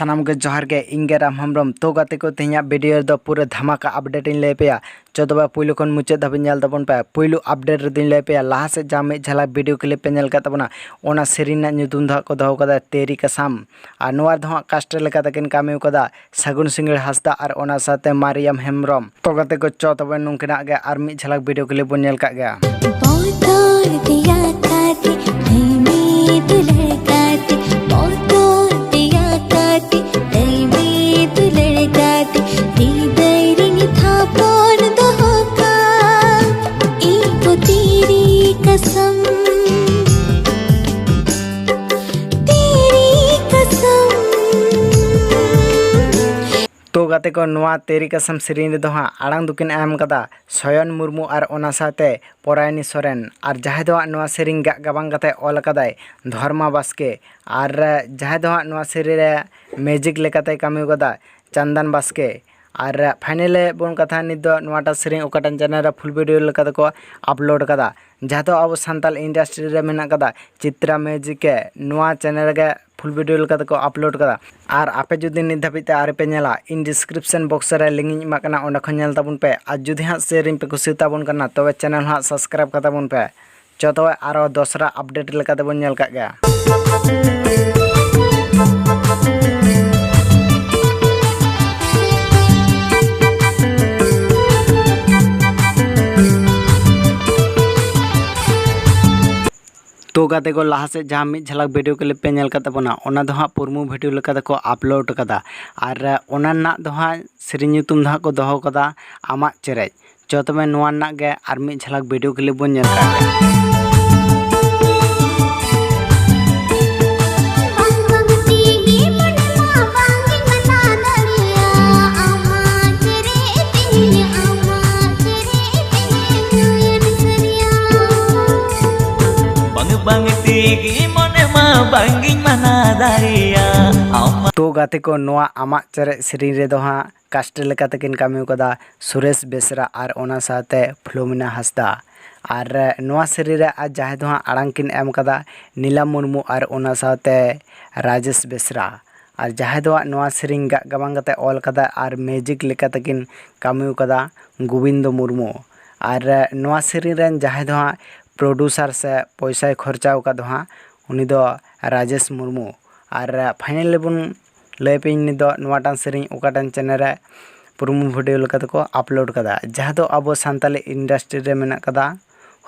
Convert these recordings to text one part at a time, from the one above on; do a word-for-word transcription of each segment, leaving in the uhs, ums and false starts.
ᱥᱟᱱᱟᱢ ᱜᱮ ᱡᱚᱦᱟᱨ ᱜᱮ, ᱤᱧ ᱜᱮ ᱨᱟᱢ ᱦᱮᱢᱵᱨᱚᱢ᱾ ᱛᱚ ᱜᱟᱛᱮ ᱠᱚ, ᱛᱮᱦᱮᱧᱟᱜ ᱵᱷᱤᱰᱤᱭᱳ ᱨᱮᱫᱚ ᱯᱩᱨᱟᱹ ᱫᱷᱟᱢᱟᱠᱟ ᱟᱯᱰᱮᱴ ᱤᱧ ᱞᱟᱹᱭ ᱟᱯᱮᱭᱟ᱾ ᱪᱚ ᱛᱚᱵᱮ ᱯᱩᱭᱞᱩ ᱠᱷᱚᱱ ᱢᱩᱪᱟᱹᱫ ᱫᱷᱟᱹᱵᱤᱡ ᱧᱮᱞ ᱛᱟᱵᱚᱱ ᱯᱮ᱾ ᱯᱩᱭᱞᱩ ᱟᱯᱰᱮᱴ ᱨᱮᱫᱚᱧ ᱞᱟᱹᱭ ᱟᱯᱮᱭᱟ, ᱞᱟᱦᱟ ᱥᱮᱫ ᱡᱟᱦᱟᱸ ᱢᱤᱫ ᱡᱷᱟᱞᱟᱠ ᱵᱷᱤᱰᱤᱭᱳ ᱠᱞᱤᱯ ᱯᱮ ᱧᱮᱞ ᱠᱟᱫ ᱛᱟᱵᱚᱱᱟ, ᱚᱱᱟ ᱥᱮᱨᱮᱧ ᱨᱮᱱᱟᱜ ᱧᱩᱛᱩᱢ ᱫᱚ ᱦᱟᱸᱜ ᱠᱚ ᱫᱚᱦᱚ ᱠᱟᱫᱟ ᱛᱮᱨᱤ ᱠᱟᱥᱟᱢ᱾ ᱟᱨ ᱱᱚᱣᱟ ᱨᱮᱫᱚ ᱦᱟᱸᱜ ᱠᱟᱥᱴ ᱞᱮᱠᱟ ᱛᱮᱠᱤᱱ ᱠᱟᱹᱢᱤ ᱠᱟᱫᱟ ᱥᱟᱹᱜᱩᱱ ᱥᱤᱸᱜᱟᱹᱲ ᱦᱟᱸᱥᱫᱟ ᱟᱨ ᱚᱱᱟ ᱥᱟᱶᱛᱮ ᱢᱟᱨᱤᱭᱟᱢ ᱦᱮᱢᱵᱨᱚᱢ᱾ ᱛᱚ ᱜᱟᱛᱮ ᱠᱚ, ᱪᱚ ᱛᱚᱵᱮ ᱱᱩᱝᱠᱤᱱᱟᱜ ᱜᱮ ᱟᱨ ᱢᱤᱫ ᱡᱷᱟᱞᱟᱠ ᱵᱷᱤᱰᱤᱭᱳ ᱠᱞᱤᱯ ᱵᱚᱱ ᱧᱮᱞ ᱠᱟᱜ ᱜᱮᱭᱟ᱾ ᱵᱚᱛᱚᱨ ᱛᱮᱭᱟ ᱠᱟᱛᱮ, ᱞᱟᱹᱭ ᱢᱮ ᱫᱩᱞᱟᱹᱲ ᱠᱟᱛᱮ, ᱵᱚᱛᱚᱨ ᱛᱮᱭᱟ ᱠᱟᱛᱮ, ᱞᱟᱹᱭ ᱢᱮ ᱫᱩᱞᱟᱹᱲ ᱠᱟᱛᱮ, ᱦᱤᱫᱟᱹᱭ ᱨᱤᱧ ᱛᱷᱟᱯᱚᱱ ᱫᱚᱦᱚ ᱠᱟᱜ, ᱤᱧ ᱠᱚ ᱛᱮᱨᱤ ᱠᱟᱥᱟᱢ, ᱛᱮᱨᱤ ᱠᱟᱥᱟᱢ᱾ ᱛᱚ ᱜᱟᱛᱮ ᱠᱚ, ᱱᱚᱣᱟ ᱛᱮᱨᱤ ᱠᱟᱥᱟᱢ ᱥᱮᱨᱮᱧ ᱨᱮᱫᱚ ᱦᱟᱸᱜ ᱟᱲᱟᱝ ᱫᱚᱠᱤᱱ ᱮᱢ ᱠᱟᱫᱟ ᱥᱚᱭᱚᱱ ᱢᱩᱨᱢᱩ ᱟᱨ ᱚᱱᱟ ᱥᱟᱶᱛᱮ ᱯᱚᱨᱟᱭᱱᱤ ᱥᱚᱨᱮᱱ᱾ ᱟᱨ ᱡᱟᱦᱟᱸᱭ ᱫᱚ ᱦᱟᱸᱜ ᱱᱚᱣᱟ ᱥᱮᱨᱮᱧ ᱜᱟᱜ ᱜᱟᱵᱟᱱ ᱠᱟᱛᱮ ᱚᱞ ᱠᱟᱫᱟᱭ ᱫᱷᱚᱨᱢᱟ ᱵᱟᱥᱠᱮ᱾ ᱟᱨ ᱡᱟᱦᱟᱸᱭ ᱫᱚ ᱦᱟᱸᱜ ᱱᱚᱣᱟ ᱥᱮᱨᱮᱧ ᱨᱮ ᱢᱤᱭᱩᱡᱤᱠ ᱞᱮᱠᱟᱛᱮ ᱠᱟᱹᱢᱤ ᱠᱟᱫᱟ ᱪᱟᱱᱫᱟᱱ ᱵᱟᱥᱠᱮ᱾ ᱟᱨ ᱯᱷᱟᱭᱱᱮᱞ ᱨᱮ ᱵᱚᱱ ᱠᱟᱛᱷᱟ, ᱱᱤᱛ ᱫᱚ ᱱᱚᱣᱟᱴᱟᱜ ᱥᱮᱨᱮᱧ ᱚᱠᱟᱴᱟᱜ ᱪᱮᱱᱮᱞ ᱨᱮ ᱯᱷᱩᱞ ᱵᱷᱤᱰᱤᱭᱳ ᱞᱮᱠᱟ ᱛᱮᱠᱚ ᱟᱯᱞᱳᱰ ᱠᱟᱫᱟ, ᱡᱟᱦᱟᱸ ᱫᱚ ᱟᱵᱚ ᱥᱟᱱᱛᱟᱲ ᱤᱱᱰᱟᱥᱴᱨᱤ ᱨᱮ ᱢᱮᱱᱟᱜ ᱠᱟᱫᱟ ᱪᱤᱛᱨᱟ ᱢᱤᱭᱩᱡᱤᱠ ᱮ, ᱱᱚᱣᱟ ᱪᱮᱱᱮᱞ ᱨᱮᱜᱮ ᱯᱷᱩᱞ ᱵᱷᱤᱰᱤᱭᱳ ᱞᱮᱠᱟ ᱛᱮᱠᱚ ᱟᱯᱞᱳᱰ ᱠᱟᱫᱟ᱾ ᱟᱨ ᱟᱯᱮ ᱡᱩᱫᱤ ᱱᱤᱛ ᱫᱷᱟᱹᱵᱤᱡ ᱛᱮ ᱟᱹᱣᱨᱤ ᱯᱮ ᱧᱮᱞᱟ, ᱤᱧ ᱰᱤᱥᱠᱨᱤᱯᱥᱚᱱ ᱵᱚᱠᱥ ᱨᱮ ᱞᱤᱝᱠ ᱤᱧ ᱮᱢᱟᱜ ᱠᱟᱱᱟ, ᱚᱸᱰᱮ ᱠᱷᱚᱱ ᱧᱮᱞ ᱛᱟᱵᱚᱱ ᱯᱮ᱾ ᱟᱨ ᱡᱩᱫᱤ ᱦᱟᱸᱜ ᱥᱮᱨᱮᱧ ᱯᱮ ᱠᱩᱥᱤ ᱛᱟᱵᱚᱱ ᱠᱟᱱᱟ, ᱛᱚᱵᱮ ᱪᱮᱱᱮᱞ ᱦᱟᱸᱜ ᱥᱟᱵᱥᱠᱨᱟᱭᱤᱵ ᱠᱟᱛᱟ ᱵᱚᱱ ᱯᱮ᱾ ᱪᱚ ᱛᱚᱵᱮ ᱟᱨᱚ ᱫᱚᱥᱨᱟ ᱟᱯᱰᱮᱴ ᱞᱮᱠᱟ ᱛᱮᱵᱚᱱ ᱧᱮᱞ ᱠᱟᱜ ᱜᱮᱭᱟ᱾ ᱛᱚ ᱜᱟᱛᱮ ᱠᱚ, ᱞᱟᱦᱟ ᱥᱮᱫ ᱡᱟᱦᱟᱸ ᱢᱤᱫ ᱡᱷᱟᱞᱟᱠ ᱵᱷᱤᱰᱤᱭᱳ ᱠᱞᱤᱯ ᱯᱮ ᱧᱮᱞ ᱠᱟᱫ ᱛᱟᱵᱚᱱᱟ, ᱚᱱᱟ ᱫᱚ ᱦᱟᱸᱜ ᱯᱨᱳᱢᱳ ᱵᱷᱤᱰᱤᱭᱳ ᱞᱮᱠᱟ ᱛᱮᱠᱚ ᱟᱯᱞᱳᱰ ᱠᱟᱫᱟ᱾ ᱟᱨ ᱚᱱᱟ ᱨᱮᱱᱟᱜ ᱫᱚ ᱦᱟᱸᱜ ᱥᱮᱨᱮᱧ ᱧᱩᱛᱩᱢ ᱫᱚ ᱦᱟᱸᱜ ᱠᱚ ᱫᱚᱦᱚ ᱠᱟᱫᱟ ᱟᱢᱟᱜ ᱪᱮᱨᱮᱡ᱾ ᱪᱚ ᱛᱚᱵᱮ ᱱᱚᱣᱟ ᱨᱮᱱᱟᱜ ᱜᱮ ᱟᱨ ᱢᱤᱫ ᱡᱷᱟᱞᱟᱠ ᱵᱷᱤᱰᱤᱭᱳ ᱠᱞᱤᱯ ᱵᱚᱱ ᱧᱮᱞ ᱠᱟᱜ ᱜᱮ᱾ ᱵᱟᱝ ᱵᱟᱝ ᱛᱮᱜᱮ ᱢᱚᱱᱮ ᱢᱟ ᱵᱟᱝ ᱜᱤᱧ ᱢᱟᱱᱟ ᱫᱟᱲᱮᱭᱟᱜ, ᱟᱢᱟᱜ ᱪᱮᱨᱮᱡ ᱛᱮ, ᱟᱢᱟᱜ ᱪᱮᱨᱮᱡ ᱛᱮ ᱦᱩᱭᱮᱱ ᱥᱟᱹᱨᱤᱭᱟ᱾ ᱵᱟᱝ ᱵᱟᱝ ᱛᱮᱜᱮ ᱢᱚᱱᱮ ᱢᱟ ᱵᱟᱝ ᱜᱤᱧ ᱢᱟᱱᱟ ᱫᱟᱲᱮᱭᱟᱜ, ᱟᱢᱟᱜ ᱛᱚ ᱜᱟᱛᱮ ᱠᱚ, ᱱᱚᱣᱟ ᱟᱢᱟᱜ ᱪᱮᱨᱮᱡ ᱥᱮᱨᱮᱧ ᱨᱮᱫᱚ ᱦᱟᱸᱜ ᱠᱟᱥᱴ ᱞᱮᱠᱟ ᱛᱮᱠᱤᱱ ᱠᱟᱹᱢᱤ ᱠᱟᱫᱟ ᱥᱩᱨᱮᱥ ᱵᱮᱥᱨᱟ ᱟᱨ ᱚᱱᱟ ᱥᱟᱶᱛᱮ ᱯᱷᱞᱳᱢᱤᱱᱟ ᱦᱟᱸᱥᱫᱟ᱾ ᱟᱨ ᱱᱚᱣᱟ ᱥᱮᱨᱮᱧ ᱨᱮ ᱟᱨ ᱡᱟᱦᱟᱸᱭ ᱫᱚ ᱦᱟᱸᱜ ᱟᱲᱟᱝ ᱠᱤᱱ ᱮᱢ ᱠᱟᱫᱟ ᱱᱤᱞᱟ ᱢᱩᱨᱢᱩ ᱟᱨ ᱚᱱᱟ ᱥᱟᱶᱛᱮ ᱨᱟᱡᱮᱥ ᱵᱮᱥᱨᱟ᱾ ᱟᱨ ᱡᱟᱦᱟᱸᱭ ᱫᱚ ᱦᱟᱸᱜ ᱱᱚᱣᱟ ᱥᱮᱨᱮᱧ ᱜᱟᱜ ᱜᱟᱵᱟᱱ ᱠᱟᱛᱮ ᱚᱞ ᱠᱟᱫᱟ ᱟᱨ ᱢᱮᱡᱤᱠ ᱞᱮᱠᱟ ᱛᱮᱠᱤᱱ ᱠᱟᱹᱢᱤ ᱠᱟᱫᱟ ᱜᱳᱵᱤᱱᱫᱚ ᱢᱩᱨᱢᱩ᱾ ᱟᱨ ᱱᱚᱣᱟ ᱥᱮᱨᱮᱧ ᱨᱮᱱ ᱡᱟᱦᱟᱸᱭ ᱫᱚ ᱦᱟᱸᱜ ᱯᱨᱚᱰᱩᱥᱟᱨ ᱥᱮ ᱯᱚᱭᱥᱟᱭ ᱠᱷᱚᱨᱪᱟ ᱟᱠᱟᱫ ᱫᱚ ᱦᱟᱸᱜ, ᱩᱱᱤ ᱫᱚ ᱨᱟᱡᱮᱥ ᱢᱩᱨᱢᱩ᱾ ᱟᱨ ᱯᱷᱟᱭᱱᱟᱞᱤ ᱵᱚᱱ ᱞᱟᱹᱭ ᱯᱮ ᱱᱤᱛ ᱫᱚ ᱱᱚᱣᱟᱴᱟᱝ ᱥᱮᱨᱮᱧ ᱚᱠᱟᱴᱟᱝ ᱪᱮᱱᱮᱞ ᱨᱮ ᱯᱨᱳᱢᱳ ᱵᱷᱤᱰᱤᱭᱳ ᱞᱮᱠᱟ ᱛᱮᱠᱚ ᱟᱯᱞᱳᱰ ᱠᱟᱫᱟ, ᱡᱟᱦᱟᱸ ᱫᱚ ᱟᱵᱚ ᱥᱟᱱᱛᱟᱞᱤ ᱤᱱᱰᱟᱥᱴᱨᱤ ᱨᱮ ᱢᱮᱱᱟᱜ ᱠᱟᱫᱟ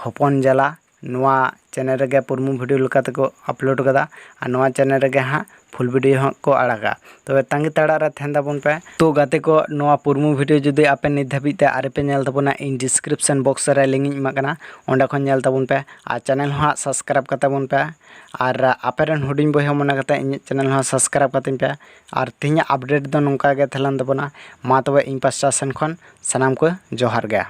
ᱦᱚᱯᱚᱱ ᱡᱟᱞᱟ᱾ ᱱᱚᱣᱟ ᱪᱮᱱᱮᱞ ᱨᱮᱜᱮ ᱯᱨᱳᱢᱳ ᱵᱷᱤᱰᱤᱭᱳ ᱞᱮᱠᱟ ᱛᱮᱠᱚ ᱟᱯᱞᱳᱰ ᱠᱟᱫᱟ ᱟᱨ ᱱᱚᱣᱟ ᱪᱮᱱᱮᱞ ᱨᱮᱜᱮ ᱦᱟᱸᱜ ᱯᱷᱩᱞ ᱵᱷᱤᱰᱤᱭᱳ ᱦᱚᱸ ᱠᱚ ᱟᱲᱟᱜᱟ᱾ ᱛᱚᱵᱮ ᱛᱟᱺᱜᱤ ᱛᱟᱲᱟᱜ ᱨᱮ ᱛᱟᱦᱮᱱ ᱛᱟᱵᱚᱱ ᱯᱮ᱾ ᱛᱚ ᱜᱟᱛᱮ ᱠᱚ, ᱱᱚᱣᱟ ᱯᱨᱳᱢᱳ ᱵᱷᱤᱰᱤᱭᱳ ᱡᱩᱫᱤ ᱟᱯᱮ ᱱᱤᱛ ᱫᱷᱟᱹᱵᱤᱡ ᱛᱮ ᱟᱹᱣᱨᱤ ᱯᱮ ᱧᱮᱞ ᱛᱟᱵᱚᱱᱟ, ᱤᱧ ᱰᱤᱥᱠᱨᱤᱯᱥᱚᱱ ᱵᱚᱠᱥ ᱨᱮ ᱞᱤᱝᱠ ᱤᱧ ᱮᱢᱟᱜ ᱠᱟᱱᱟ, ᱚᱸᱰᱮ ᱠᱷᱚᱱ ᱧᱮᱞ ᱛᱟᱵᱚᱱ ᱯᱮ᱾ ᱟᱨ ᱪᱮᱱᱮᱞ ᱦᱚᱸ ᱦᱟᱸᱜ ᱥᱟᱵᱥᱠᱨᱟᱭᱤᱵᱽ ᱠᱟᱛᱟ ᱵᱚᱱ ᱯᱮ᱾ ᱟᱨ ᱟᱯᱮ ᱨᱮᱱ ᱦᱩᱰᱤᱧ ᱵᱚᱭᱦᱟ ᱢᱚᱱᱮ ᱠᱟᱛᱮ ᱤᱧᱟᱹᱜ ᱪᱮᱱᱮᱞ ᱦᱚᱸ ᱥᱟᱵᱥᱠᱨᱟᱭᱤᱵᱽ ᱠᱟᱹᱛᱤᱧ ᱯᱮ᱾ ᱟᱨ ᱛᱮᱦᱮᱧᱟᱜ ᱟᱯᱰᱮᱴ ᱫᱚ ᱱᱚᱝᱠᱟ ᱜᱮ ᱛᱟᱦᱮᱸ ᱞᱮᱱ ᱛᱟᱵᱚᱱᱟ᱾ ᱢᱟ ᱛᱚᱵᱮ ᱤᱧ ᱯᱟᱥᱴᱟ ᱥᱮᱱ ᱠᱷᱚᱱ ᱥᱟᱱᱟᱢ ᱠᱚ ᱡᱚᱦᱟᱨ ᱜᱮ᱾